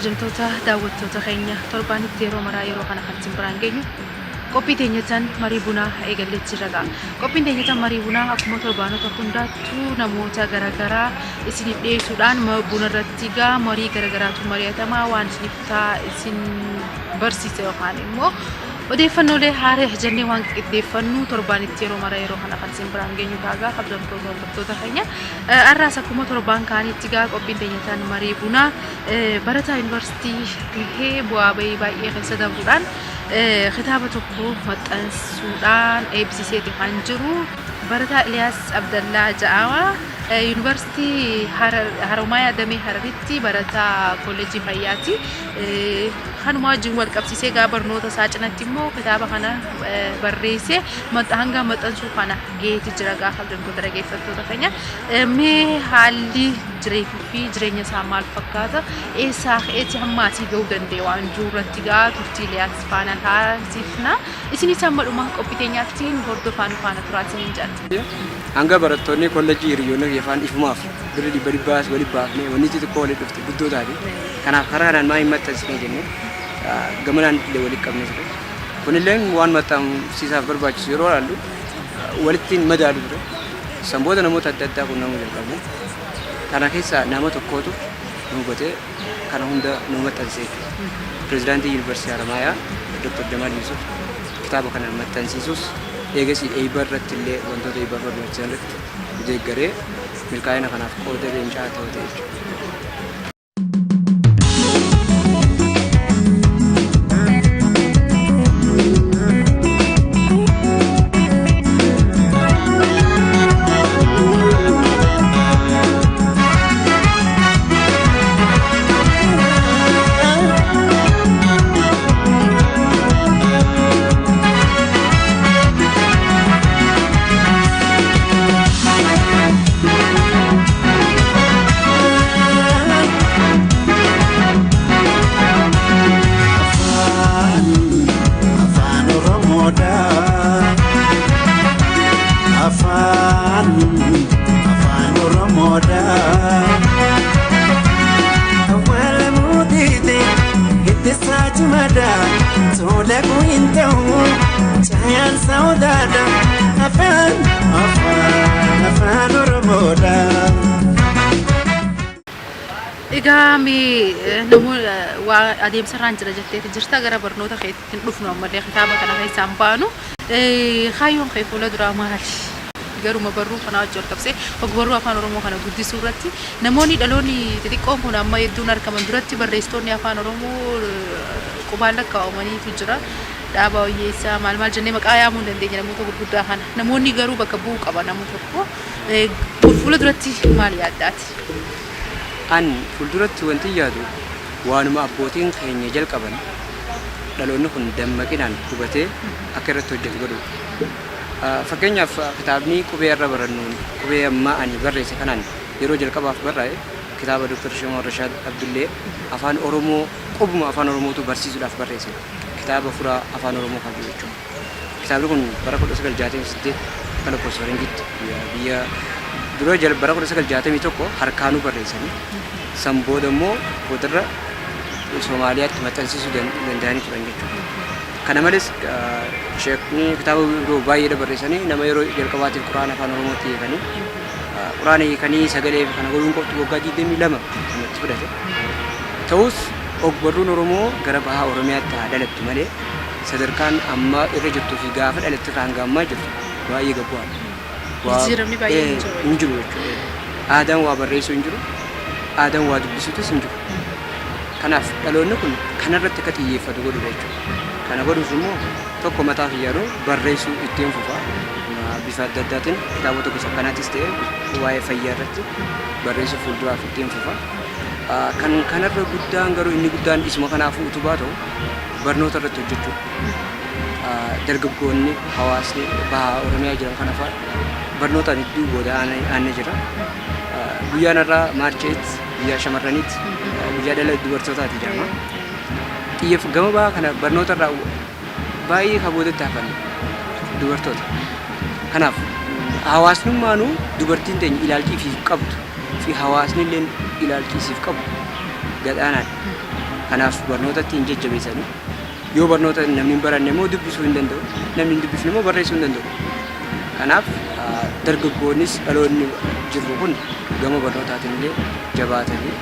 Kabajamtoota daawwattoota keenya, torbaanitti yeroo maraa yeroo kana kan isin biraan geenyu qophii teenya tan marii bunaa eegallee jirra ga'a. Qophiin teenya tan marii bunaa akkuma torbaanota hundaattuu namoota garaagaraa isiniif dhiyeessuudhaan buna irratti gaa marii garaagaraatu mari'atamaa, waan isiniif taa isin barsiisa yookaan immoo odeeffannoolee haaraa jennee waan qindeeffannu torbaanitti yeroo mara yeroo kana kan isin biraan geenyu taagaa. Kabajamtoota hordoftoota keenya, har'aas akkuma torbaan kaanitti gaa qophiin teenya tan marii bunaa barataa yuunivarsiitii tahee bu'aa bahii baay'ee keessa darbuudhaan kitaaba tokko maxxansuudhaan eebbisiiseeti kan jiru barataa Iliyaas Abdallaa Ja'awa, Yuunivarsiitii Haromaayaa Damee Hararitti barataa kolleejjii fayyaati. Kanuma wajjin wal qabsiisee gaa barnoota isaa cinatti immoo kitaaba kana barreessee hanga maxxansuu kana geeti jira gaa. Kabajamtoota dhaggeeffattoota keenya, mee haalli jireefii fi jireenya isaa maal fakkaata, eessaa ka'eeti hamma asii ga'uu danda'e waan jiru irratti gaa turtii Iliyaas faana taasifna. Isinis hamma dhuma qophii teenyaatti nu hordofaa, nu faana turaa isiniin jedha. Hanga barattoonni kolleejjii hiriyoonni kiyya afaan ifumaaf birri dhibba dhibbaas walitti baafnee wanni xixiqqoo walitti dhufte guddoo taate. Kanaaf karaa kanaan maa hin maxxansine jennee gamanaan illee walitti qabne ture. Kunillee waan maxxansiisaaf barbaachisu yeroo ilaallu walitti hin madaalu ture. San booda namoota adda addaa qunnamuu jalqabne. Kana keessaa nama tokkootu nu hubatee kana hunda nu maxxanse jechuudha. Pireezidaantii Yuunivarsiitii Haramaayaa Dr. Jamaal Yusuf kitaaba kana maxxansiisus, eegasii eebba irratti illee wantoota eebbaaf barbaachisan irratti nu deeggaree milkaa'ina kanaaf qooda leencaa taphate jechuudha. Afaan Oromoodha. Afaan Afaan Oromoodha. Awwaala muutiite itti saachumada tola hin ta'u caayaan saawwaadha. Afaan Afaan Afaan Oromoodha. Egaa mee namoota waa adeemsa irraan jira jetteeti jirta, gara barnoota keetti hin dhufnu, ammallee kitaaba kana keessaan baanu. Kaayyoon kee fuula duraa maali? Garuma barruu kanaa wajjin wal qabsee ogbarruu Afaan Oromoo kana guddisuu irratti namoonni dhaloonni xixiqqoon kun amma hedduun argaman duratti barreessitoonni Afaan Oromoo qubaan lakkaa'amaniitu jira. Dhaabaa Wayyeessaa maal maal jennee maqaa yaamuu hin dandeenya namoota gurguddaa kana. Namoonni garuu bakka bu'uu qaba nama tokko. Fuula duratti maal yaaddaati? An fuulduratti wanti yaadu waanuma abbootiin keenya jalqaban dhaloonni kun dammaqinaan hubatee akka irratti hojjetu godhuudha. Fakkeenyaaf, kitaabni qubee irra barannuun qubee ammaa ani barreesse kanaan yeroo jalqabaaf barraa'e kitaaba Dr. Shamaan Rashaad Abdullee Afaan Oromoo qubuma Afaan Oromootu barsiisuudhaaf barreesse. Kitaaba furaa Afaan Oromoo kan jiru jechuudha. Kitaabni kun bara 1968 akka lakkoofsa faranjiitti biyya dura bara 1961 harkaanuu barreessanii, san booda immoo boodarra Somaaliyaatti maxxansiisuu danda'anii turan jechuudha. Kana malees sheekni kitaaba biroo baay'eedha barreessanii, nama yeroo jalqabaatiif Quraana Afaan Oromootti hiikanii, Quraana hiikanii sagalee kana godhuun qofti waggaa 22 namatti fudhate. Ta'us ogbarruun Oromoo gara bahaa Oromiyaatti haa dhalattu malee sadarkaan ammaa irra jirtuu fi gaafa dhalatte irraa hanga ammaa jirtu baay'ee gad bu'aadha. Jijjiiramni baay'een hin jiru. Hin jiru jechuudha. Aadaan waa barreessuu hin jiru. Aadaan waa dubbisuutis hin jiru. Kanaaf dhaloonni kun kanarratti akka xiyyeeffatu godhuudha jechuudha. Kana godhuuf immoo tokko mataa kiyyaanuu barreessuu ittiin fufa. Bifa adda addaatiin kitaabota gosa akkanaatis ta'e waa'ee fayyaa irratti barreessuu fuulduraaf ittiin fufa. Kan kanarra guddaan garuu inni guddaan isuma kanaafuu utubaa ta'u barnoota irratti hojjechuudha. Dargaggoonni hawaasni baha Oromiyaa jiran kana fa'aa barnootaan hedduu booda aanee jira. Guyyaan har'aa March 8 guyyaa shamarraniiti, guyyaa dhala dubartootaati jedhama. Xiyyeef gama bahaa kana barnoota irraa baay'ee kan boodatti hafan dubartoota. Kanaaf hawaasnummaanuu dubartiin teenya ilaalchi ifiif qabdu fi hawaasni illee ilaalchi isiif qabu gad aanaadha. Kanaaf barnootatti hin jajjabeessanii. Yoo barnoota namni hin baranne immoo dubbisuu hin danda'u. Namni hin dubbisne immoo barreessuu hin danda'u. Kanaaf dargaggoonnis dhaloonni jirru kun gama barnootaatiin illee jabaatanii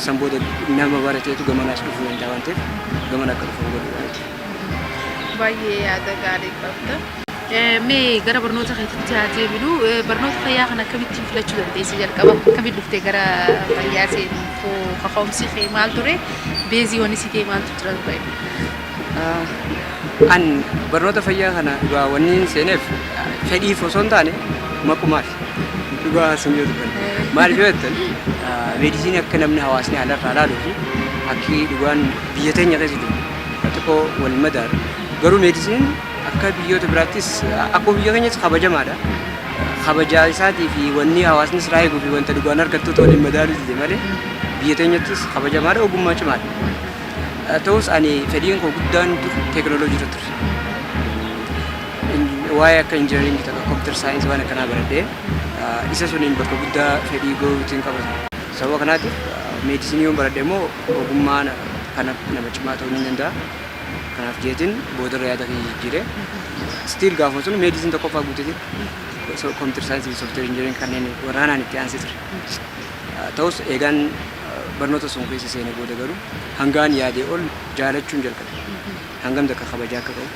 san booda nama barateetu gamanaas dhufuu danda'a waan ta'eef gamana akka dhufan godhuudha jechuudha. Baay'ee yaada gaarii qabda. Mee gara barnoota keetitti haa deebinu. Barnoota fayyaa kana akkamittiin filachuu dandeesse jalqaba? Akkamitti dhuftee gara fayyaa seenuuf kaka'umsi kee maal ture? Beezii wanni si ta'e maaltu jira ture? An barnoota fayyaa kana dhugaa wanni hin seeneef fedhiif osoo hin taane maqumaaf dhugaa sun yoo dubbanne. Maaliif yoo jettan, meedisinii akka namni hawaasni alarraa ilaaluu fi akki dhugaan biyya teenya keessa jiru xiqqoo wal madaalu. Garuu meedisiniin akka biyyoota biraattis akkuma biyya keenyatti kabajamaadha. Kabajaa isaatii fi wanni hawaasni sirraa eeguu fi wanta dhugaan argattuutu waliin madaaluu dide malee biyya teenyattis kabajamaadha, ogummaa cimaadha. Ta'us ani fedhiin koo guddaan dur teekinooloojii irra ture. Waa'ee akka injiinaringii takka computer science waan akkanaa baradhee isa suniin bakka guddaa fedhii gootiin qabata. Sababa kanaatiif meedisinii yoon baradhe immoo ogummaa kana nama cimaa ta'uu ni danda'a. Kanaaf jeetiin boodarra yaada kiyya jijjiiree still gaafuma sun medicine tokkoffaa guuteetiin computer science fi software engineering kanneen warra kanaan itti aansee ture. Ta'us eegaan barnoota sun keessa seenee booda garuu hangaan yaadee ol jaalachuun jalqabe. Hangam takka kabajaa akka qabu,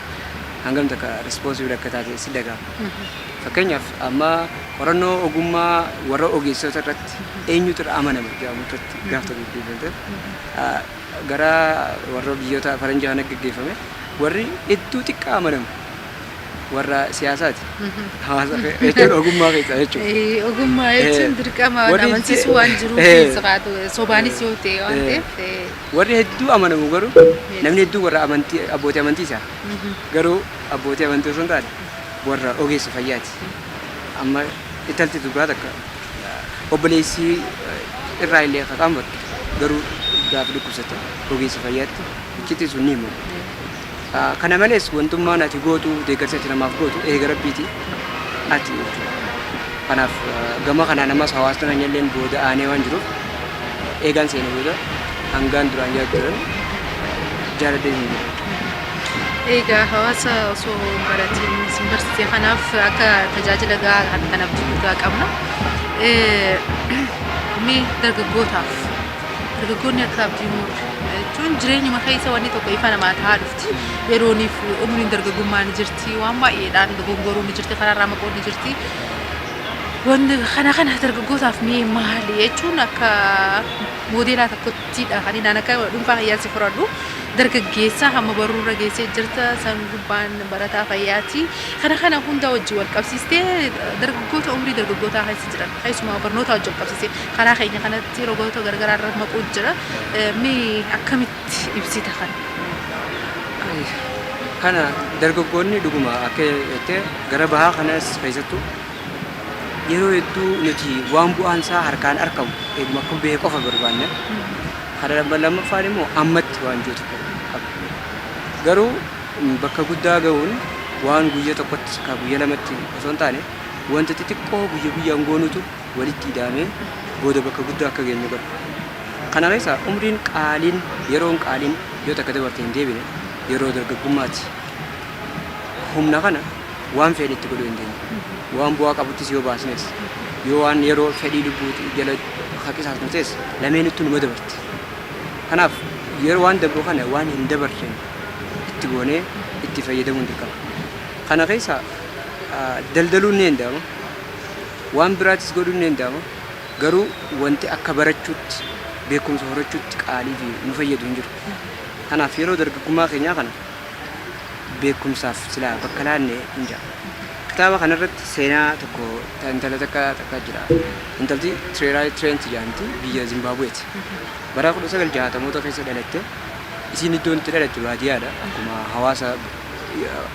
hangam takka responsible akka taate si dhaga'ama. Fakkeenyaaf, amma qorannoo ogummaa warra ogeessota irratti eenyutu irra amanama jedhamu irratti gaaf tokko gaggeeffamte gara warra biyyoota faranjii kana gaggeeffame, warri hedduu xiqqaa amanamu warra siyaasaati. Hawaasa jechuun ogummaa keessaa jechuudha. Ogummaa jechuun dirqama amansiisuu waan jiruuf sobaanis yoo ta'e waan ta'eef. Warri hedduu amanamu garuu namni hedduu warra amantii, abbootii amantii isaa, garuu abbootii amantii osoo hin taane warra ogeessa fayyaati. Amma intalti durbaa takka obboleessi irraa illee akka qaanfattu garuu gaafa dhukkubsatte ogeessa fayyaatti iccitii sun ni himamu. Kana malees wantummaan ati gootu, deeggarsa ati namaaf gootu eega rabbiiti ati jechuudha. Kanaaf gama kanaan ammas hawaasni keenya illee booda aanee waan jiruuf eegaan seene booda hangaan duraan yaadu turan jaaladhee hin jiru. Egaa hawaasa osoo hin baratiin isin barsiise kanaaf akka tajaajila gahaa kan abdii guddaa qabna. Mee dargaggootaaf, dargaggoonni akka abdii mur jechuun jireenyuma keessa wanni tokko ifa namaa ta'aa dhufti. Yerooniif umriin dargaggummaa ni jirti, waan baay'eedhaan dogongoruu ni jirti, karaarraa maquun ni jirti. Wanni kana kana dargaggootaaf mee maali jechuun akka moodeelaa tokkottidha kan inni akka dhuunfaa kiyyaatti fudhadhu. Dargaggeessa hamma baruurra geessee jirta, san gubbaan barataa fayyaati. Kana kana hunda wajjin wal qabsiistee dargaggoota umrii dargaggootaa keessa jiran, keessumaa barnoota wajjin wal qabsiistee karaa keenya kanatti rogoota garagaraa irra maquu jira. Mee akkamitti ibsita kana? Kana dargaggoonni dhuguma akka jettee gara bahaa kanas keessattuu yeroo hedduu nuti waan bu'aan isaa harkaan argamu eeguma akka bahe qofa barbaanne. Kana lammaffaan immoo ammatti waan jiru tokko qaba. Garuu bakka guddaa gahuun waan guyya tokkotti ka guyya lamatti osoo hin taane wanta xixiqqoo guyya guyyaan goonutu walitti ida'amee booda bakka guddaa akka geenyu godha. Kana keessa umriin qaaliin, yeroon qaaliin yoo takka dabarte hin deebine yeroo dargaggummaati. Humna kana waan feene itti godhuu hin dandeenyu. Waan bu'aa qabuttis yoo baasnes, yoo waan yeroo fedhii lubbuu jala haqisaasnu ta'es lameenittuu numa dabarti. Kanaaf yeroo waan dabru kana waan hin dabarreen itti goonee itti fayyadamuun dirqama. Kana keessa daldaluun ni danda'ama. Waan biraatis godhuun ni danda'ama. Garuu wanti akka barachuutti, beekumsa horachuutti qaalii fi nu fayyadu hin jiru. Kanaaf yeroo dargaggummaa keenyaa kana beekumsaaf silaa bakka laanne hin jira. Kitaaba kanarratti seenaa tokko intala takka takka jira. Intalti Tereeraa Tireent jedhamti, biyya Zimbaabuweeti. Bara 1960moota keessa dhalatte. Isiin iddoon itti dhalatte baadiyyaadha. Akkuma hawaasa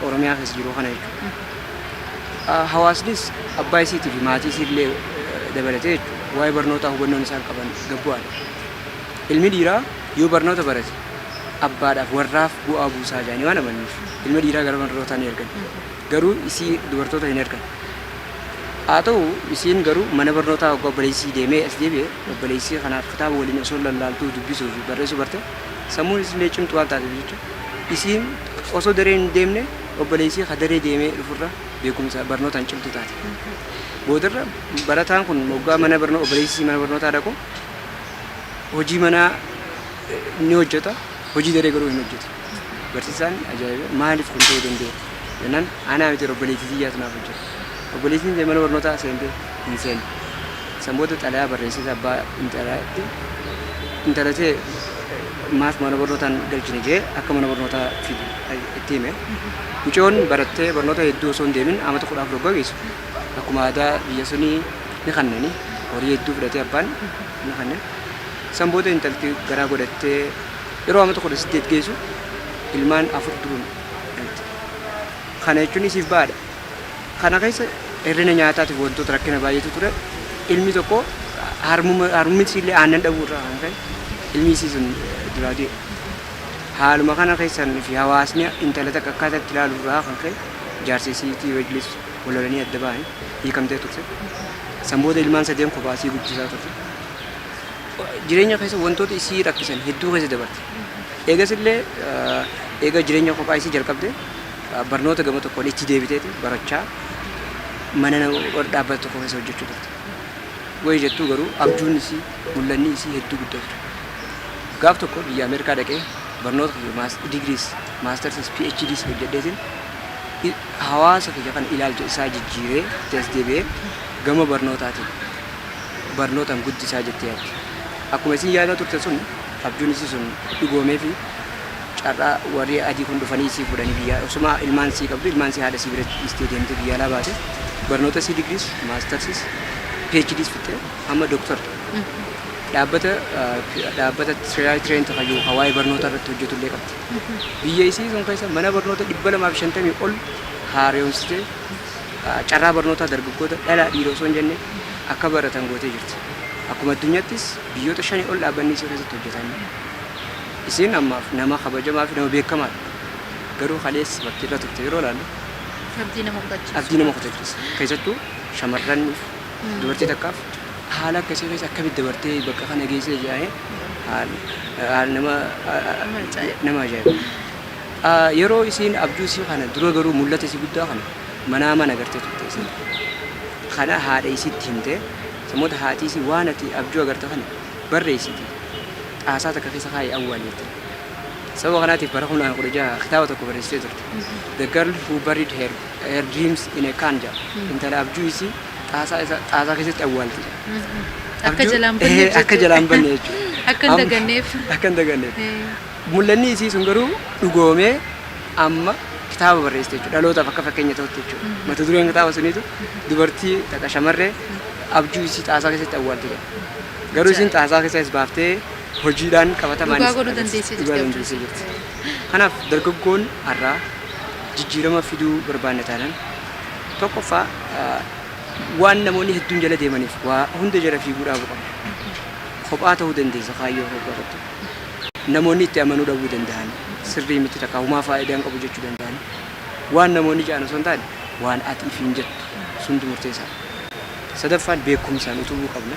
Oromiyaa keessa jiru kana jechuudha. Hawaasnis abbaa isiitii fi maatii isiillee dabalatee jechuudha. Waa'ee barnootaa hubannoon isaan qaban gad bu'aadha. Ilmi dhiiraa yoo barnoota barate abbaadhaaf warraaf bu'aa buusaa jedhanii waan amananiif ilma dhiiraa gara barnootaa ni ergan. Garuu isii dubartoota hin ergan. Haa ta'u, isiin garuu mana barnootaa waggaa obboleessii deemee as deebi'e, obboleessii kanaaf kitaaba waliin osoo lallaaltuu dubbisuu fi barreessuu barte. Sammuun isillee cimtuu waan taateef jecha isiin osoo daree hin deemne obboleessii ka daree deemee dhufurra beekumsa barnootaan cimtuu taate. Boodarra barataan kun moggaa mana barnoo obboleessii mana barnootaa dhaqu hojii manaa ni hojjeta, hojii daree garuu hin hojjetu. Barsiisaan ajaa'iba, maaliif kun ta'uu danda'e jennaan, anaa miti, obboleettii tiyyaatu naaf hojjeta. Obboleettiin tiyya mana barnootaa seente hin seenne. San booda xalayaa barreessite abbaa intalaatti, intala tee maaf mana barnootaan galchine jee akka mana barnootaa fidu itti hime. Mucayoon barattee barnoota hedduu osoo hin deemin amata 14 waggaa geessu akkuma aadaa biyya sunii ni kannani, horii hedduu fudhatee abbaan ni kanne. San booda intalti garaa godhattee yeroo amata 18 geessu ilmaan afur duruun dhalte. Kana jechuun isiif ba'aadha. Kana keessa hir'ina nyaataatiif wantoota rakkina baay'eetu ture. Ilmi tokko harmumni isiillee aannan dhabuu irraa kan ka'e ilmi isii sun duraa du'e. Haaluma kana keessan fi hawaasni intala takka akkaataa itti ilaalu irraa kan ka'e jaarsa isiitii wajjinis wal lolanii adda ba'anii hiikamtee turte. San booda ilmaan sadeen kophaa isii guddisaa turte. Jireenya keessa wantoota isii rakkisan hedduu keessa dabarte. Eegas illee eega jireenya kophaa isii jalqabde barnoota gama tokkoon itti deebiteeti barachaa mana dhaabbata tokko keessa hojjechuu turte. Wayi jettuu garuu abjuun isii, mul'anni isii hedduu guddaa ture. Gaaf tokko biyya Ameerikaa dhaqee barnoota kiyya digiriis, maastarsiis, PhDs hojjedheetiin hawaasa kiyya kana ilaalcha isaa jijjiiree itti as deebi'ee gama barnootaatiin barnootaan guddisaa jettee yaaddi. Akkuma isin yaadaa turte sun abjuun isii sun dhugoomee fi carraa warri adii kun dhufanii isii fuudhanii biyyaa osuma ilmaan isii qabdu, ilmaan isii haadha isii bira dhiistee deemtee biyya alaa baate, barnoota isii digiriis, maastarsiis, PhDs fixxee amma dooktar dhaabbata Tiraay Tireent kayyuu hawaayee barnoota irratti hojjetu illee qabdi. Biyya isii sun keessa mana barnoota 250 ol haaromsitee carraa barnootaa dargaggoota dhalaa dhiira osoo hin jenne akka baratan gootee jirti. Akkuma addunyaattis biyyoota shanii ol dhaabbanni isii keessatti hojjetan. Isiin ammaaf nama kabajamaa fi nama beekamaadha. Garuu kaleessa bakki irra turte yeroo ilaallu abdii nama kutachiisa. Abdii nama kutachiisa. Keessattuu shamarraniif, dubartii takkaaf haala akkasii keessa akkamitti dabartee bakka kana geessee jedhanii haala nama nama ajaa'iba. Yeroo isiin abjuu isii kana dura garuu mul'ata isii guddaa kana manaa mana agartee turte isiin. Kana haadha isiitti himtee sammuu haati isii waan ati abjuu agarte kana barreessiti xaasaa takka keessa kaa'ee awwaali jette. Sababa kanaatiif bara 2016 kitaaba tokko barreessitee turte. The Girl Who Buried Her Dreams in a Can jedha. Intala abjuu isii xaasaa keessatti awwaalte jedha. Akka jalaan banneef. Akka jalaan banne jechuudha. Akka hin daganneef. Akka hin daganneef. Mul'anni isii sun garuu dhugoomee amma kitaaba barreessite jechuudha. Dhalootaaf akka fakkeenya ta'utti jechuudha. Mata dureen kitaaba suniitu dubartii takka shamarree abjuu isii xaasaa keessatti awwaalte jedha. Garuu isiin xaasaa keessas baaftee hojiidhaan qabatamaanis dhugaa godhuu dandeessee jirti dhugaa abjuu dandeessee jirti. Kanaaf dargaggoon har'aa jijjiirama fiduu barbaanne taanaan tokkoffaa waan namoonni hedduun jala deemaniif waa hunda jala fiiguu dhaabuu qabna. Kophaa ta'uu dandeessa kaayyoo hoggaa qabdu. Namoonni itti amanuu dhabuu danda'an, sirrii miti, takka humaa faayidaa hin qabu jechuu danda'an. Waan namoonni jedhan osoo hin taane waan ati ifiin jettu suntu murteessaadha. Sadaffaan beekumsaan utubuu qabna.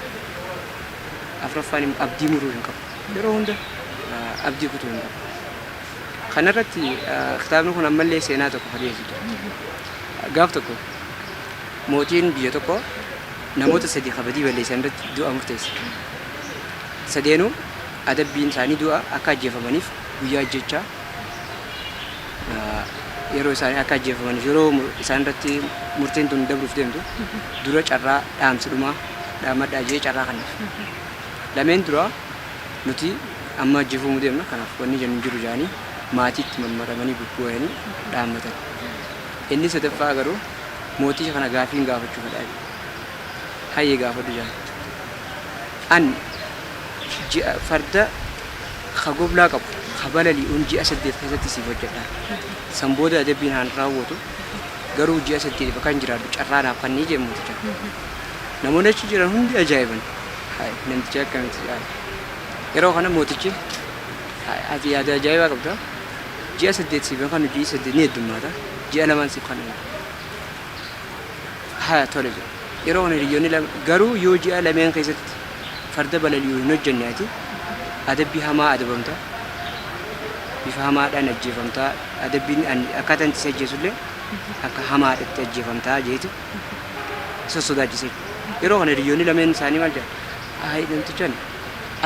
Afuraffaan immoo abdii muruu hin qabu. Yeroo hunda abdii kutuu hin qabu. Kanarratti kitaabni kun ammallee seenaa tokko kan dhiyeessu jira. Gaaf tokko mootiin biyya tokko namoota sadi kabadii balleessan irratti du'a murteesse. Sadeenuu adabbiin isaanii du'a, akka ajjeefamaniif guyyaa ajjechaa yeroo isaanii akka ajjeefamaniif yeroo isaan irratti murteen tun dabruuf deemtu dura carraa dhaamsa dhumaa dhaammadhaa jee carraa kenneef. Lameen dura nuti amma ajjeefamuu deemna, kanaaf wanni jennu hin jiru jedhanii maatiitti mammaramanii bubbu'anii dhaammatan. Inni sadaffaa garuu mootii kana gaafiin gaafachuu fedhaa jedhe. Hayyee, gaafadhu jedhan. An ji'a farda ka goblaa qabu ka balali'uun ji'a 8 keessatti siif hojjedha. San booda adabbiin haan raawwatu, garuu ji'a 8 bakka hin jiraadhu carraa naaf kannii jee mooticha. Namoonni achi jiran hundi ajaa'iban. Hayi, namtichi akkamitti jedhan. Yeroo kana mootichi, ati yaada ajaa'ibaa qabda. Ji'a 8 siif kan ji'i 8 ni heddummaata. Ji'a lamaan siif kan haa tole jedhe. Yeroo kana hiriyoonni lama garuu yoo ji'a lameen keessatti farda balali'u hin hojjenne ati adabbii hamaa adabamta. Bifa hamaadhaan ajjeefamtaa, adabbiin akkaataan itti si ajjeesullee akka hamaadhatti ajjeefamtaa jeetu sossodaachise. Yeroo kana hiriyyoonni lameen isaanii maal jedhan? Ayi namtichaan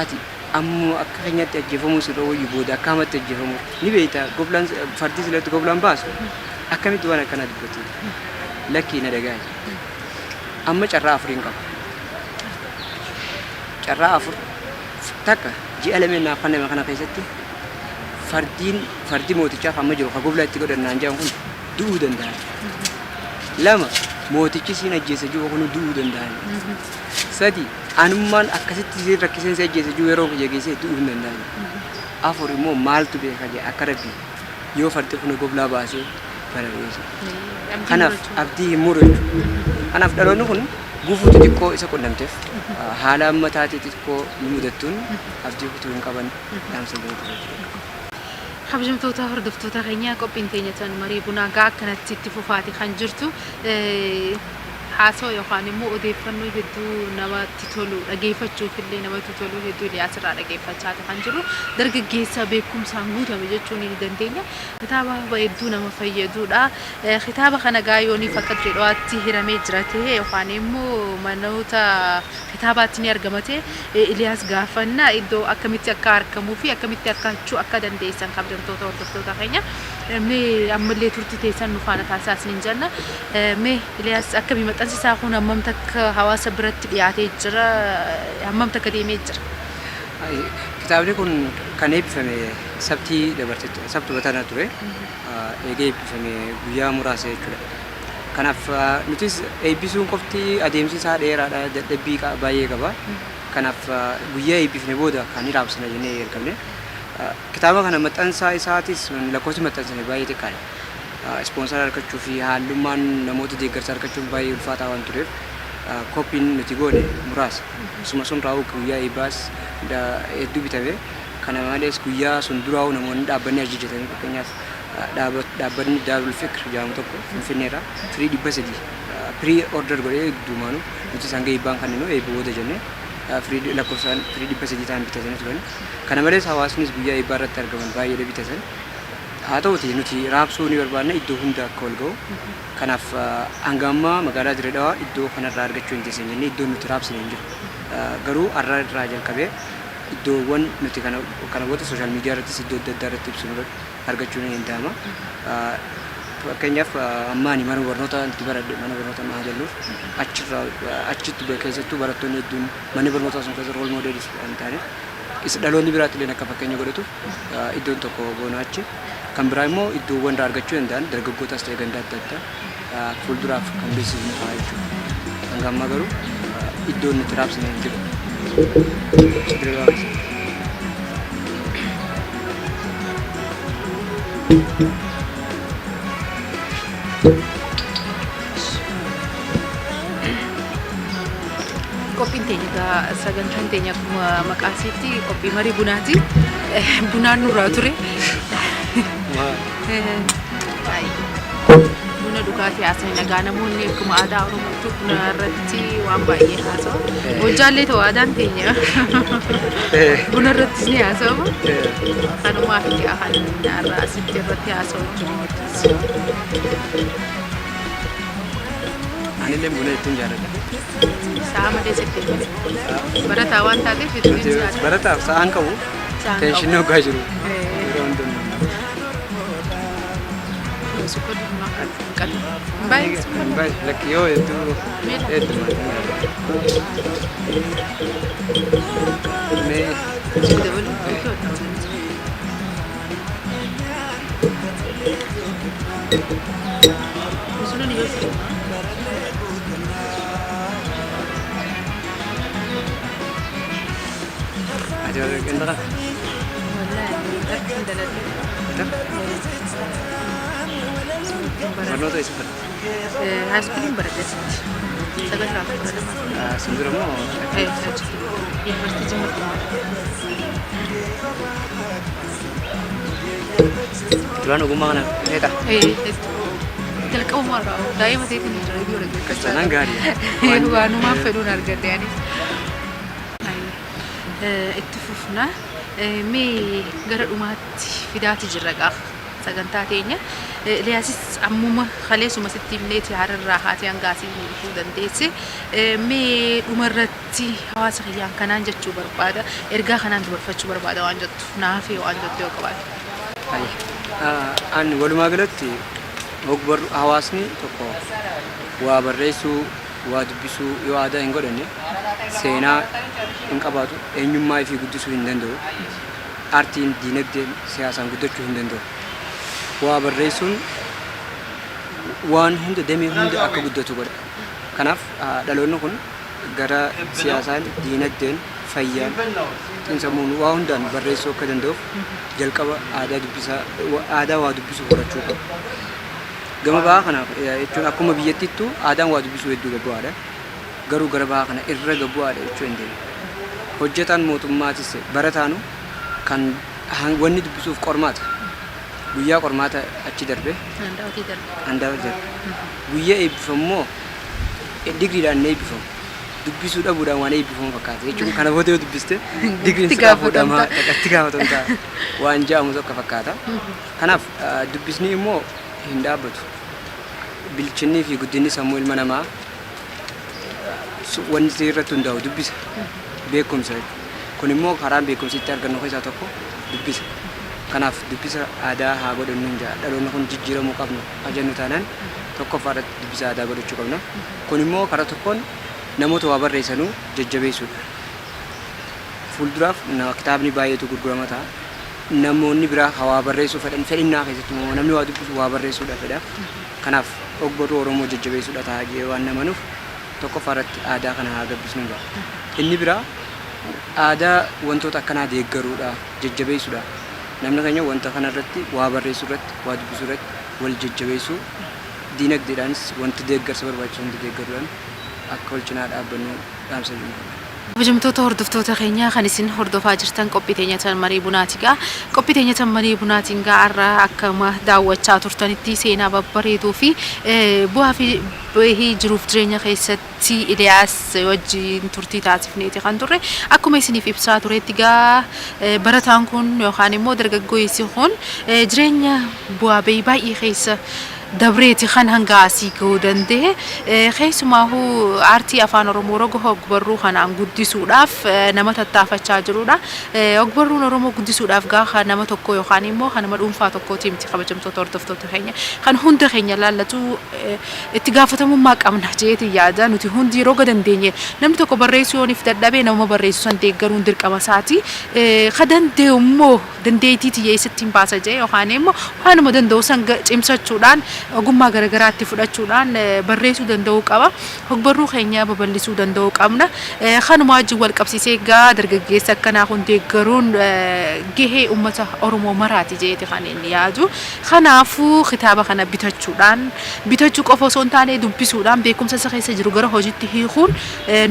ati ammuma akka keenyatti ajjeefamuu sirra wayyu booda akka hamatti ajjeefamuu ni beekta, goblaan fardi silatti goblaan baasu akkamitti waan akkanaa dubbatti? Lakkii, na dhaga'i. Amma carraa afuriin qaba. Carraa afur: takka, ji'a lameen naaf kenname kana keessatti fardiin fardi mootichaa kan amma jiru kan goblaa itti godhan naan jedhan kun du'uu danda'a. Lama, mootichi siin ajjeesa jiru kun du'uu danda'a. Sadi, anummaan akkasitti siin rakkiseen si ajjeesa jiru yeroo kiyya geessee du'uu hin danda'an. Afur immoo maaltu beeka jedhe, akka rabbii yoo fardi kun goblaa baasee barareessa. Kanaaf abdii hin muru jechuudha. Kanaaf dhaloonni kun gufuu xixiqqoo isa qunnamteef, haala amma taatee xixiqqoo nu mudattuun abdii kutuu hin qaban dhaamsa jedhu jechuudha. Kabajamtoota hordoftoota keenya, qophiin teenya tan marii bunaa gaa akkanatti itti fufaati kan jirtu. Haasawaa yookaan immoo odeeffannoo hedduu namatti tolu, dhageeffachuuf illee namatti tolu hedduu Iliyaas irraa dhageeffachaati kan jirru. Dargaggeessa beekumsaan guutame jechuun ni dandeenya. Kitaaba hedduu nama fayyadudha. Kitaaba kana gaa yooniif akka Dirree Dhawaatti hiramee jira ta'e yookaan immoo manoota kitaabaatti ni argama ta'e, Iliyaas gaafanna, iddoo akkamitti akka argamuu fi akkamitti argachuu akka dandeessan. Kabajamtoota hordoftoota keenya, mee ammallee turtii teessan nu faana taasisaa isiniin jenna. Mee Iliyaas, akkamii maxxansi isaa kun hammam takka hawaasa biratti dhiyaatee jira? Hammam takka deemee jira? Kitaabni kun kan eebbifame sabtii dabarte, sabtuma tana ture. Eegee eebbifame guyyaa muraasa jechuudha. Kanaaf nutis eebbisuun qofti adeemsi isaa dheeraadha, dadhabbii baay'ee qaba. Kanaaf guyyaa eebbifne booda kan raabsina jennee jalqabne. Kitaaba kana maxxansaa isaatis lakkoofsi maxxansame baay'ee xiqqaadha. Ispoonsara argachuu fi haallummaan namoota deeggarsa argachuun baay'ee ulfaataa waan tureef kooppiin nuti goone muraasa. Isuma sun raawuu guyyaa eebbaas hedduu bitame. Kana malees guyyaa sun duraa'uu namoonni dhaabbanni ajajatanii, fakkeenyaaf dhaabbanni Daarul Fikr jedhamu tokko Finfinneerraa firii 300 pre order godhee, duumaanuu nuti isaan gahee eebbaan kan eebba booda jennee firii lakkoofsaan firii 300 ta'an bitatanii turan. Kana malees hawaasnis guyyaa eebbaa irratti argaman baay'eedha bitatan. Haa ta'uti nuti raabsuu ni barbaanna, iddoo hunda akka wal ga'u. Kanaaf hanga ammaa magaalaa Dirree Dhawaa iddoo kanarraa argachuu hin teessan jennee iddoon nuti raabsine hin jiru. Garuu har'a irraa jalqabee iddoowwan nuti kana booda social media irrattis iddoo adda addaa irratti ibsinu argachuun ni danda'ama. Fakkeenyaaf amma ani mana barnoota itti baradhe, mana barnoota Mahajalluuf, achirraa achitti keessattuu barattoonni hedduun manni barnootaa sun keessa role modelis waan ta'aniif isa dhaloonni biraatti illee akka fakkeenya godhatuuf iddoon tokko boona achi. Kan biraa immoo iddoowwan irraa argachuu danda'an dargaggootas ta'e ganda adda addaa fuulduraaf kan beeksisnu ta'a jechuudha. Hanga ammaa garuu iddoon nuti raabsine hin jiru. Dirree Dhawaa keessatti. Qophiin teenya egaa, sagantaan teenya akkuma maqaa isiitti qophii marii bunaati. Bunaan nurraa ture. Ay, buna dhugaatii haasa'e nagaa, namoonni akkuma aadaa Oromootti buna irratti waan baay'ee haasa'u. Hojjaallee ta'u aadaan teenya buna irrattis ni haasa'ama. Kanumaaf egaa kan har'a asitti irratti haasa'u jiru. Anillee buna ittiin jaalladha. Sa'a malee sitti hin malee. Barataa waan taateef ittiin Nuti jaalladha. barataaf sa'aan qabu. Sa'aan qabu. Tension hoggaa jiru. Yeroo hundumaa. Sukkarri bunaa hin qabu. Baay'ee sukkarri. Baay'ee lakki, yoo hedduu Meeqa? hedduu. Mee Itti dabaluu. Sunan yoo ati warra qindaqa. Wallahi dartiin daladhe. Barnoota isa fadha. High schooliin baradhe asitti. 9 fi 12. Sun dura moo? Achitti yuunivarsiitii Jimmatti. Duraan ogummaa kana feeta. Jalqabuma irraa daa'ima ta'eetiin reediyoo dhaggeeffachaa. Sanaan gaarii. Waanumaaf fedhuun argadhe anis. Itti fufna. Mee gara dhumaatti fidaati jirra gaafa sagantaa teenya. Iliyaasis ammuma kaleessuma sitti himneeti hararraa haatee hanga asii nu dhufuu dandeesse. Mee dhumarratti hawaasa kiyyaan kanaan jechuu barbaada. Ergaa kanaan dabarfachuu barbaada waan jettu naafee waan jettu yoo qabaate. An walumaa galatti ogbarru hawaasni tokko waa barreessuu, waa dubbisuu yoo aadaa hin godhanne seenaa hin qabaatu, eenyummaa ifii guddisuu hin danda'u, aartiin, diinagdeen, siyaasaan guddachuu hin danda'u. Waa barreessuun waan hunda damee hunda akka guddatu godha. Kanaaf dhaloonni kun gara siyaasaan, diinagdeen, fayyaan, xiinsammuun waa hundaan barreessuu akka danda'uuf jalqaba aadaa dubbisaa, aadaa waa dubbisuu horachuu qaba. Gama bahaa kana jechuun akkuma biyyattiittuu aadaan waa dubbisuu hedduu gad bu'aadha. Garuu gara bahaa kana irra gad bu'aadha jechuu hin dandeenyu. Hojjetaan mootummaatis barataanu kan wanni dubbisuuf qormaata. Guyyaa qormaata achi darbe. Handaawwatii darbe. Handaawwatii darbe. Guyyaa eebbifamu immoo digriidhaan hin eebbifamu. Dubbisuu dhabuudhaan waan eebbifamu fakkaata jechuun kana booda yoo dubbiste digriin Itti sirraa fuudhama, gaafatamta. itti gaafatamta waan jedhamu tokko fakkaata. Kanaaf dubbisni immoo hin dhaabbatu. Bilchinnii fi guddinni sammuu ilma namaa wanti irratti hundaa'u dubbisa. Beekumsa jechuudha. Kun immoo karaan beekumsi itti argannu keessaa tokko dubbisa. Kanaaf dubbisa aadaa haa godhannu hin jedha. Dhaloonni kun jijjiiramuu qabnu ajannu taanaan tokkoffaa irratti dubbisa aadaa godhachuu qabna. Kun immoo karaa tokkoon namoota waa barreessanuu jajjabeessuudha. Fuulduraaf kitaabni baay'eetu gurgurama ta'a. Namoonni biraa waa barreessuu fedhan fedhinnaa keessatti immoo namni waa dubbisu waa barreessuudha fedha. Kanaaf ogbarruu Oromoo jajjabeessuudha ta'a jee waan namanuuf tokkoffaa irratti aadaa kana haa gabbisnu jedha. Inni biraa aadaa wantoota akkanaa deeggaruudha, jajjabeessuudha. Namni keenya wanta kana irratti waa barreessuu irratti, waa dubbisuu irratti wal jajjabeessuu, diinagdeedhaanis wanta deeggarsa barbaachisu hunda deeggaruudhaan akka wal cinaa dhaabbannu dhaamsa jennu. Kabajamtoota hordoftoota keenyaa, kan isin hordofaa jirtan qophii teenya tan marii bunaati gaa. Qophii teenya tan marii bunaatiin gaa har'a akkuma daawwachaa turtanitti seenaa babbareedoo fi bu'aa fi bahii jiruuf jireenya keessatti Iliyaas wajjin turtii taasifneeti kan turre. Akkuma isiniif ibsaa turetti gaa barataan kun yookaan immoo dargaggeessi kun jireenya bu'aa bahii baay'ee keessa dabreeti kan hanga asii gahuu danda'e. Keessumaahuu aartii afaan Oromoo roga ogbarruu kanaan guddisuudhaaf nama tattaafachaa jirudha. Ogbarruun Oromoo guddisuudhaaf gaafa nama tokko yookaan immoo kan nama dhuunfaa tokkooti miti, kabajamtoota hordoftoota keenya. Kan hunda keenya laallatu itti gaafatamummaa qabna jeeti yaada. Nuti hundi roga dandeenye namni tokko barreessuu yooniif dadhabee nama barreessu san deeggaruun dirqama isaati. Ka danda'u immoo dandeettii tiyya eessatti hin baasa jee yookaan immoo waanuma danda'u san cimsachuudhaan ogummaa garaagaraatti fudhachuudhaan barreessuu danda'uu qaba. Ogbarruu keenya babal'isuu danda'uu qabna. Kanuma wajjin wal qabsiisee gaa dargaggeessa akkanaa kun deeggaruun gahee uummata Oromoo maraati jeeti kan inni yaadu. Kanaafuu kitaaba kana bitachuudhaan, bitachuu qofa osoo hin taane dubbisuudhaan beekumsa isa keessa jiru gara hojiitti hiikuun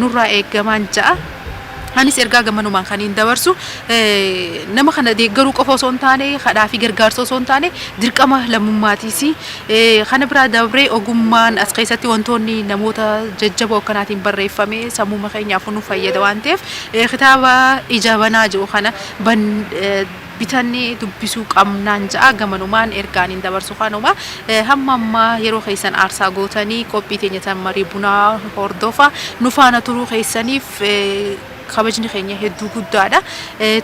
nurraa eegamaan ja'a. Anis ergaa gamanumaan kan hin dabarsu nama kana deeggaruu qofa osoo hin taane, kadhaa fi gargaarsa osoo hin taane, dirqama lammummaatiis. Kana biraa dabree ogummaan as keessatti wantoonni namoota jajjaboo akkanaatiin barreeffame sammuma keenyaaf nu fayyada waan ta'eef kitaaba Ija Banaa jedhu kana bitannee dubbisuu qabnaan ja'a. Gamanumaan ergaan hin dabarsu kanuma. Hamma ammaa yeroo keessan aarsaa gootanii qophii teenya tan marii bunaa hordofa nu faana turuu keessaniif kabajni keenya hedduu guddaadha.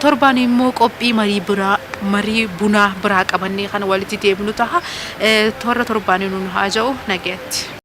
Torbaan immoo qophii marii bunaa biraa qabannee kan walitti deebinu taha. Toorra torbaanii nuun haa ja'u, nagaatti.